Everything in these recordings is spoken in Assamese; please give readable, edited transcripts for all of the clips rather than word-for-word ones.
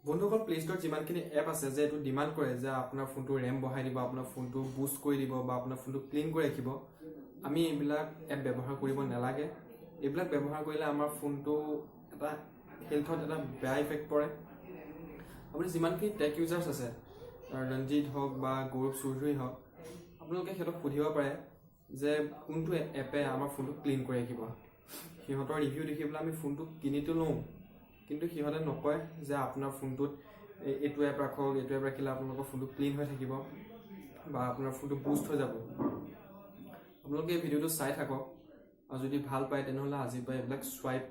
বন্ধুসকল, প্লে ষ্ট'ৰত যিমানখিনি এপ আছে যে এইটো ডিমাণ্ড কৰে যে আপোনাৰ ফোনটো ৰেম বঢ়াই দিব, আপোনাৰ ফোনটো বুষ্ট কৰি দিব বা আপোনাৰ ফোনটো ক্লিন কৰি ৰাখিব, আমি এইবিলাক এপ ব্যৱহাৰ কৰিব নালাগে। এইবিলাক ব্যৱহাৰ কৰিলে আমাৰ ফোনটো এটা হেল্থত এটা বেয়া ইফেক্ট পৰে। আপুনি যিমানখিনি টেক ইউজাৰ্ছ আছে, ৰঞ্জিত হওক বা গৌৰৱ চৌধুৰী হওক, আপোনালোকে সিহঁতক সুধিব পাৰে যে কোনটো এপে আমাৰ ফোনটো ক্লিন কৰি ৰাখিব। সিহঁতৰ ৰিভিউ দেখি পেলাই আমি ফোনটো কিনিতো লওঁ, কিন্তু সিহঁতে নকয় যে আপোনাৰ ফোনটোত এইটো এপ ৰাখক, এইটো এপ ৰাখিলে আপোনালোকৰ ফোনটো ক্লিন হৈ থাকিব বা আপোনাৰ ফোনটো বুষ্ট হৈ যাব। আপোনালোকে এই ভিডিঅ'টো চাই থাকক আৰু যদি ভাল পায়, তেনেহ'লে আজিৰ পৰা এইবিলাক চুৱাইপ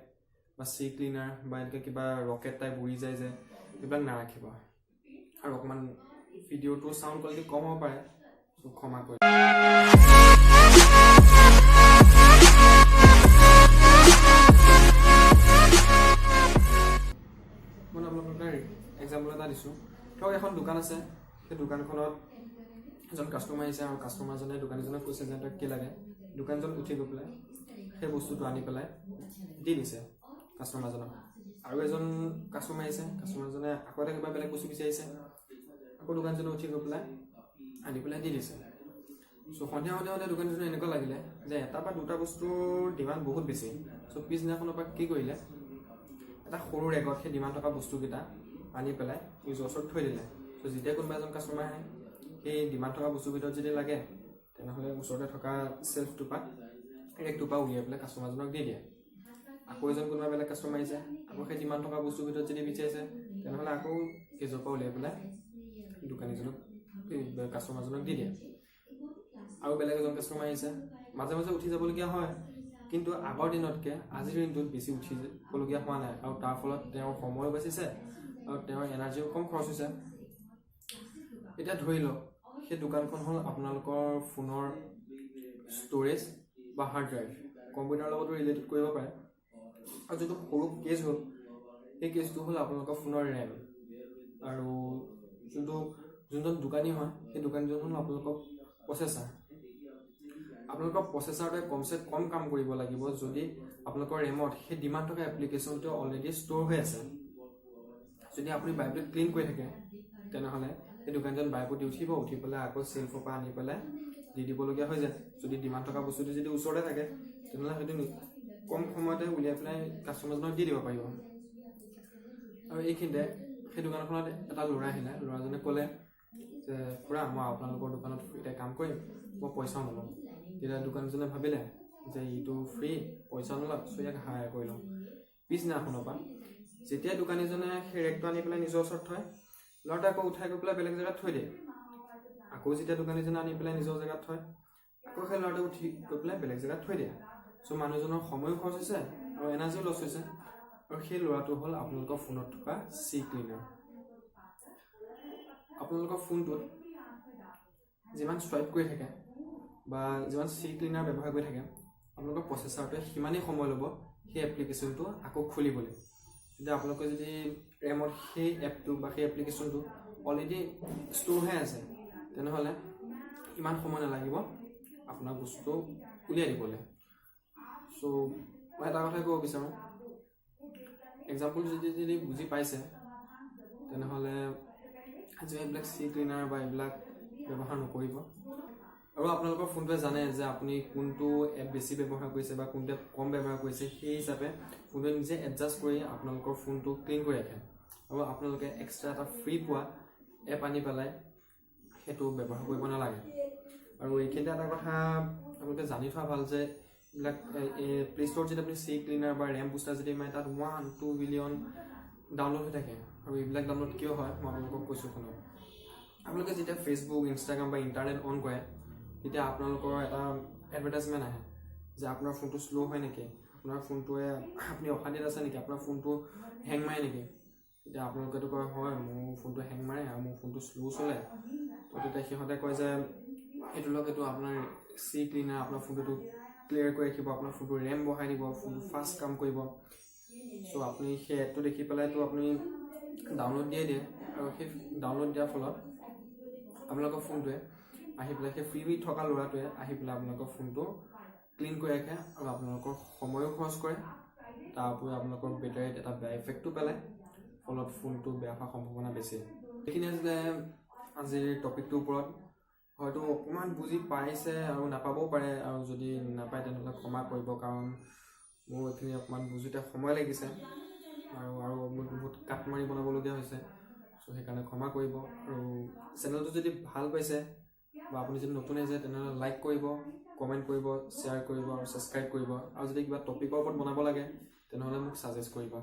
বা চি ক্লিনাৰ বা এনেকৈ কিবা ৰকেট টাইপ উৰি যায় যে, এইবিলাক নাৰাখিব। আৰু অকণমান ভিডিঅ'টোৰ চাউণ্ড কোৱালিটি কম হ'ব পাৰে, চ' ক্ষমা কৰি। মই আপোনালোকক এক্সাম্পল এটা দিছোঁ। ধৰক এখন দোকান আছে, সেই দোকানখনত এজন কাষ্টমাৰ আহিছে আৰু কাষ্টমাৰজনে দোকানীজনক কৈছে যে তেওঁক কি লাগে। দোকানীজন উঠি গৈ পেলাই সেই বস্তুটো আনি পেলাই দি দিছে কাষ্টমাৰজনক। আৰু এজন কাষ্টমাৰ আহিছে, কাষ্টমাৰজনে আকৌ এটা কিবা বেলেগ বস্তু বিচাৰিছে, আকৌ দোকানীজনে উঠি গৈ পেলাই আনি পেলাই দি দিছে। চ' সন্ধিয়া হওঁতে হওঁতে দোকানীজনৰ এনেকুৱা লাগিলে যে এটা বা দুটা বস্তুৰ ডিমাণ্ড বহুত বেছি। চ' পিছদিনাখনৰ পৰা কি কৰিলে, এটা সৰু ৰেগত সেই ডিমাণ্ড থকা বস্তুকেইটা আনি পেলাই নিজৰ ওচৰত থৈ দিলে। চ' যেতিয়া কোনোবা এজন কাষ্টমাৰ আহে, সেই ডিমাণ্ড থকা বস্তুৰ ভিতৰত যদি লাগে, তেনেহ'লে ওচৰতে থকা চেল্ফটোৰ পৰা, ৰেকটোৰ পৰা উলিয়াই পেলাই কাষ্টমাৰজনক দি দিয়ে। আকৌ এজন কোনোবা বেলেগ কাষ্টমাৰ আহিছে, আকৌ সেই ডিমাণ্ড থকা বস্তুৰ ভিতৰত যদি বিচাৰিছে, তেনেহ'লে আকৌ কেজৰ পৰা উলিয়াই পেলাই দোকানীজনক, কাষ্টমাৰজনক দি দিয়ে। আৰু বেলেগ এজন কাষ্টমাৰ আহিছে, মাজে মাজে উঠি যাবলগীয়া হয়, কিন্তু আগৰ দিনতকৈ আজিৰ দিনটোত বেছি উঠি যাবলগীয়া হোৱা নাই আৰু তাৰ ফলত তেওঁৰ সময়ো বাচিছে আৰু তেওঁৰ এনাৰ্জিও কম খৰচ হৈছে। এতিয়া ধৰি লওক সেই দোকানখন হ'ল আপোনালোকৰ ফোনৰ ষ্ট'ৰেজ বা হাৰ্ড ড্ৰাইভ, কম্পিউটাৰৰ লগতো ৰিলেটেড কৰিব পাৰে। আৰু যোনটো সৰু কেছ হ'ল, সেই কেছটো হ'ল আপোনালোকৰ ফোনৰ ৰেম। আৰু যোনজন দোকানী হয়, সেই দোকানীজন হ'ল আপোনালোকৰ প্ৰচেছাৰ। আপোনালোকৰ প্ৰচেছাৰটোৱে কমচে কম কাম কৰিব লাগিব যদি আপোনালোকৰ ৰেমত সেই ডিমাণ্ড থকা এপ্লিকেশ্যনটো অলৰেডি ষ্ট'ৰ হৈ আছে। যদি আপুনি বাৰে ক্লিন কৰি থাকে, তেনেহ'লে সেই দোকানীজন বাৰে প্ৰতি উঠিব, উঠি পেলাই আকৌ চেল্ফৰ পৰা আনি পেলাই দি দিবলগীয়া হৈ যায়। যদি ডিমাণ্ড থকা বস্তুটো যদি ওচৰতে থাকে, তেনেহ'লে সেইটো কম সময়তে উলিয়াই পেলাই কাষ্টমাৰজনক দি দিব পাৰিব। আৰু এইখিনিতে সেই দোকানখনত এটা ল'ৰা আহিলে। ল'ৰাজনে ক'লে যে খুৰা, মই আপোনালোকৰ দোকানত ফ্ৰীতে কাম কৰিম, মই পইচাও নলওঁ। তেতিয়া দোকানীজনে ভাবিলে যে ইটো ফ্ৰী, পইচা নলয়, চ' ইয়াক হায়াৰ কৰি লওঁ। পিছদিনাখনৰ পৰা যেতিয়া দোকানীজনে সেই ৰেকটো আনি পেলাই নিজৰ ওচৰত থয়, ল'ৰাটো আকৌ উঠাই গৈ পেলাই বেলেগ জেগাত থৈ দিয়ে। আকৌ যেতিয়া দোকানীজনে আনি পেলাই নিজৰ জেগাত থয়, আকৌ সেই ল'ৰাটো উঠি গৈ পেলাই বেলেগ জেগাত থৈ দিয়ে। চ' মানুহজনৰ সময়ো খৰচ হৈছে আৰু এনাৰ্জিও লছ হৈছে। আৰু সেই ল'ৰাটো হ'ল আপোনালোকৰ ফোনত থকা চি ক্লিনাৰ। আপোনালোকৰ ফোনটোত যিমান চুৱাইপ কৰি থাকে বা যিমান চি ক্লিনাৰ ব্যৱহাৰ কৰি থাকে, আপোনালোকৰ প্ৰচেছাৰটোৱে সিমানেই সময় ল'ব সেই এপ্লিকেশ্যনটো আকৌ খুলিবলৈ। যদি আপোনালোকে যদি ৰেমত সেই এপটো বা সেই এপ্লিকেশ্যনটো অলৰেডি ষ্ট'ৰ হৈ আছে, তেনেহ'লে ইমান সময় নালাগিব আপোনাৰ বস্তুটো উলিয়াই দিবলৈ। চ' মই এটা কথাই ক'ব বিচাৰোঁ, এক্সাম্পল যদি বুজি পাইছে, তেনেহ'লে আজি এইবিলাক চি ক্লিনাৰ বা এইবিলাক ব্যৱহাৰ নকৰিব। আৰু আপোনালোকৰ ফোনটোৱে জানে যে আপুনি কোনটো এপ বেছি ব্যৱহাৰ কৰিছে বা কোনটো এপ কম ব্যৱহাৰ কৰিছে, সেই হিচাপে ফোনটোৱে নিজে এডজাষ্ট কৰি আপোনালোকৰ ফোনটো ক্লিন কৰি ৰাখে। আৰু আপোনালোকে এক্সট্ৰা এটা ফ্ৰী পোৱা এপ আনি পেলাই সেইটো ব্যৱহাৰ কৰিব নালাগে। আৰু এইখিনিতে এটা কথা আপোনালোকে জানি থোৱা ভাল যে এইবিলাক প্লে ষ্ট'ৰত যদি আপুনি চি ক্লিনাৰ বা ৰেম বুষ্টাৰ যদি মাৰে, তাত 1-2 বিলিয়ন ডাউনলোড হৈ থাকে। আৰু এইবিলাক ডাউনলোড কিয় হয়, মই আপোনালোকক কৈছোঁ, শুনক। আপোনালোকে যেতিয়া ফেচবুক, ইনষ্টাগ্ৰাম বা ইণ্টাৰনেট অন কৰে, তেতিয়া আপোনালোকৰ এটা এডভাৰটাইজমেণ্ট আহে যে আপোনাৰ ফোনটো শ্ল' হয় নেকি, আপোনাৰ ফোনটোৱে আপুনি অশান্তিত আছে নেকি, আপোনাৰ ফোনটো হেং মাৰে নেকি। তেতিয়া আপোনালোকেতো কয়, হয়, মোৰ ফোনটো হেং মাৰে আৰু মোৰ ফোনটো শ্ল' চলে। তো তেতিয়া সিহঁতে কয় যে এইটো লওক, এইটো আপোনাৰ চি ক্লিনাৰ, আপোনাৰ ফোনটোতো ক্লিয়াৰ কৰি ৰাখিব, আপোনাৰ ফোনটো ৰেম বঢ়াই দিব, ফোনটো ফাষ্ট কাম কৰিব। চ' আপুনি সেই এপটো দেখি পেলাইতো আপুনি ডাউনলোড দিয়ে দিয়ে আৰু সেই ডাউনলোড দিয়াৰ ফলত আপোনালোকৰ ফোনটোৱে আহি পেলাই, সেই ফ্ৰী থকা ল'ৰাটোৱে আহি পেলাই আপোনালোকৰ ফোনটো ক্লিন কৰি ৰাখে আৰু আপোনালোকৰ সময়ো খৰচ কৰে। তাৰ উপৰি আপোনালোকৰ বেটাৰীত এটা বেয়া ইফেক্টো পেলায়। ফলত ফোনটো বেয়া হোৱাৰ সম্ভাৱনা বেছি। এইখিনি আছিলে আজিৰ টপিকটোৰ ওপৰত। হয়তো অকণমান বুজি পাইছে আৰু নাপাবও পাৰে, আৰু যদি নাপায় তেনেহ'লে ক্ষমা কৰিব, কাৰণ মোৰ এইখিনি অকণমান বুজোতে সময় লাগিছে আৰু আৰু মোৰ বহুত কাট মাৰি বনাবলগীয়া হৈছে। চ' সেইকাৰণে ক্ষমা কৰিব। আৰু চেনেলটো যদি ভাল পাইছে বা আপুনি যদি নতুন আহিছে, তেনেহ'লে লাইক কৰিব, কমেণ্ট কৰিব, শ্বেয়াৰ কৰিব আৰু ছাবস্ক্ৰাইব কৰিব। আৰু যদি কিবা টপিকৰ ওপৰত বনাব লাগে, তেনেহ'লে মোক ছাজেষ্ট কৰিব।